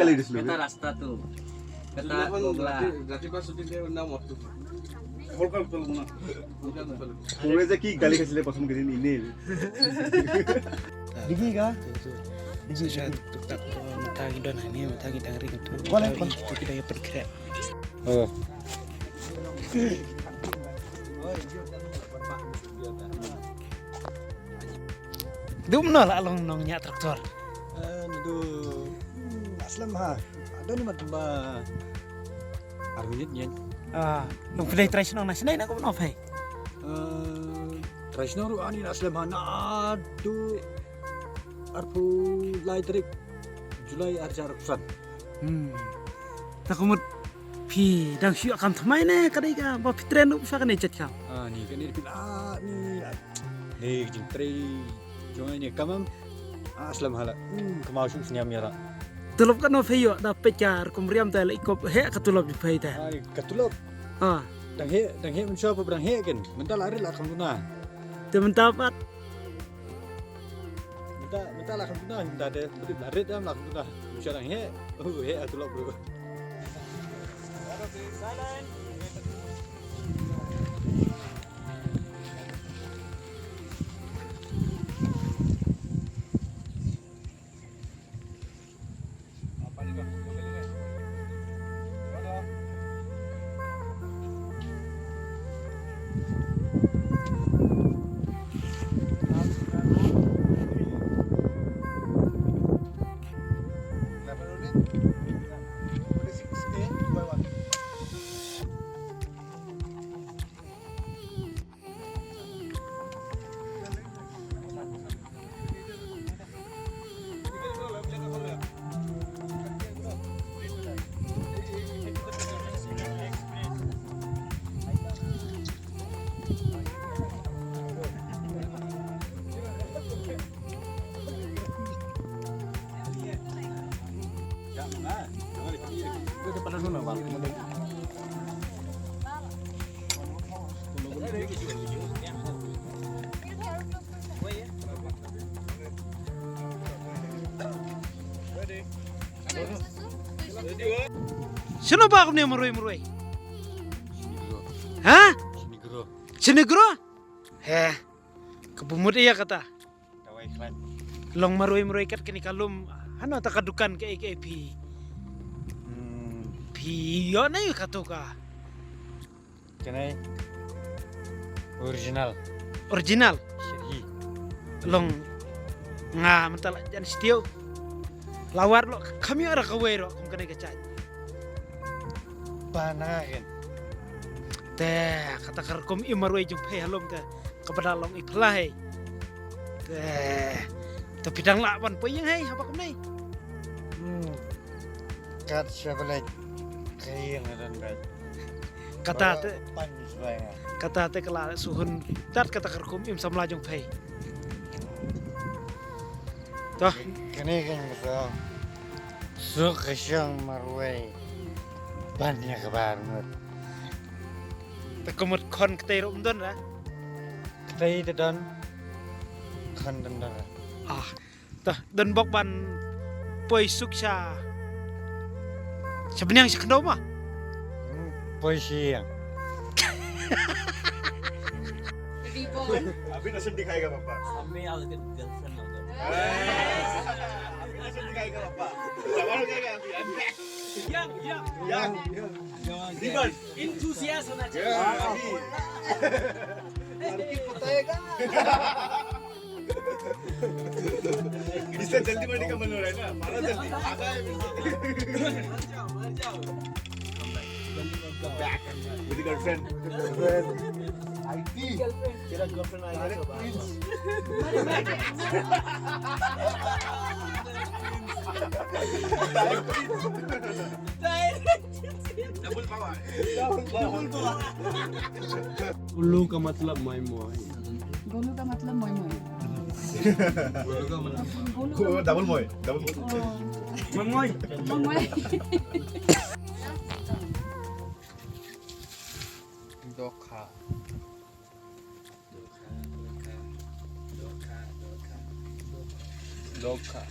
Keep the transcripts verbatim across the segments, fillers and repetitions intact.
গালি দিছিলো? এটা ৰাস্তাটো। এটা বগলা। ৰাতি, ৰাতিপুৱা ছুটি দিয়ে, নাম অফ। কল, কল, কল, না। কল, কল, কল। তুমি যে কি গালি খাইছিলে প্ৰথম কেইদিন এনেই? Digi ka? Digi, digi. Tuk tak, mata kita nah, ini mata kita ngeri gitu. Boleh, boleh. Itu kita yang perkeret. Oh. Dum no la long nong nya traktor. Eh, ndu, hmm, aslem ha. Ada ni mat ba. Arminit nyen. Ah, nong pynlei trai shnong na shnai na ko nong pynlei. Eh, trai shnong ruh ani na aslem ha na du arphew lai tarik Julai arjar kusan. Hmm. Ta kumut phi dang shu kam thymmai ne ka dei ka ba phi tren ruh sha kane jait kam. Ah, ni kane phi la ni. Ni jingtrei jong ni kamam. Ah, aslem hala. Hmm, kamau shu sniam ïa la. Tulop ka no phi ïoh da peit ka rukom riam ta la ikop he ka tulop ju phi ta. Ai, ka tulop. Ah. Dang he, dang he mynshuwa pa dang he ken. Mynta la rit la kam duna. Te mynta pat. Mynta, mynta la kam duna, mynta te. Budi la rit la kam duna. Mynshuwa dang he. Oh, he ka tulop bro. Shano ba kumne marwei marwei? Ha? Chinigro. Chinigro? He. Ka bumut ïa kata. Dawai khlaiñ. Long marwei marwei kat kane ka lum. Hano ta ka dukan ka A K P. Hmm. Phi ïoh ne ka to ka. Kane original. Original. Syrhi. Long nga mynta la jan stiu. Lawar lo kham ïoh ra kawei ro kum kane ka jait. Ba na ken. Te kata ka rukom im marwei jong phi halom te. Ka ba da long i phlai. Te, te phi dang lah ban poi ïing hei haba kumne. Hmm. Kat sha balei ka ïing don bai. Kata te pan sbai nga. Kata te ka la suhun tat kata ka rukom im samla jong phi. Toh. Kane kan kata. Suk ka shang marwei. Ban ïa ka bar mut. Te ka mut khon ktei ruh ym don ra. Ktei te don. Khon don don ra. Ah, ta don bok ban poi suk sha. Sha bniang sha khyndew ma. Hmm, poi shi yang. Reborn. अभी नसीब दिखाएगा पापा। अम्मी, आओ, उसके गर्लफ्रेंड होगा। अभी नसीब दिखाएगा पापा। सवाल हो जाएगा अभी। यंग, यंग। यंग। रिवर्स। एंथुसियास्ट होना चाहिए। अभी। लड़की पटाएगा। इससे जल्दी मरने का मन हो रहा है ना? मारो जल्दी। आधा है। मर जाओ, मर जाओ। Back with the girlfriend. Girlfriend. I T. तेरा गर्लफ्रेंड आएगा तो बाहर। Double power. Double power. Gulu ka matlab moi moi. गोलू का मतलब मोई मोई। गोलू का मतलब गोलू का डबल मोई, डबल मोई। मोई मोई। मोई मोई। Dokha. Dokha.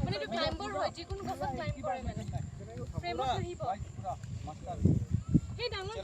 মানে এইটো ক্লাইম্বৰ হয়, যিকোনো গছত ক্লাইম্ব কৰে মানে। ফ্ৰেমত নাহিব। সেই ডাঙৰ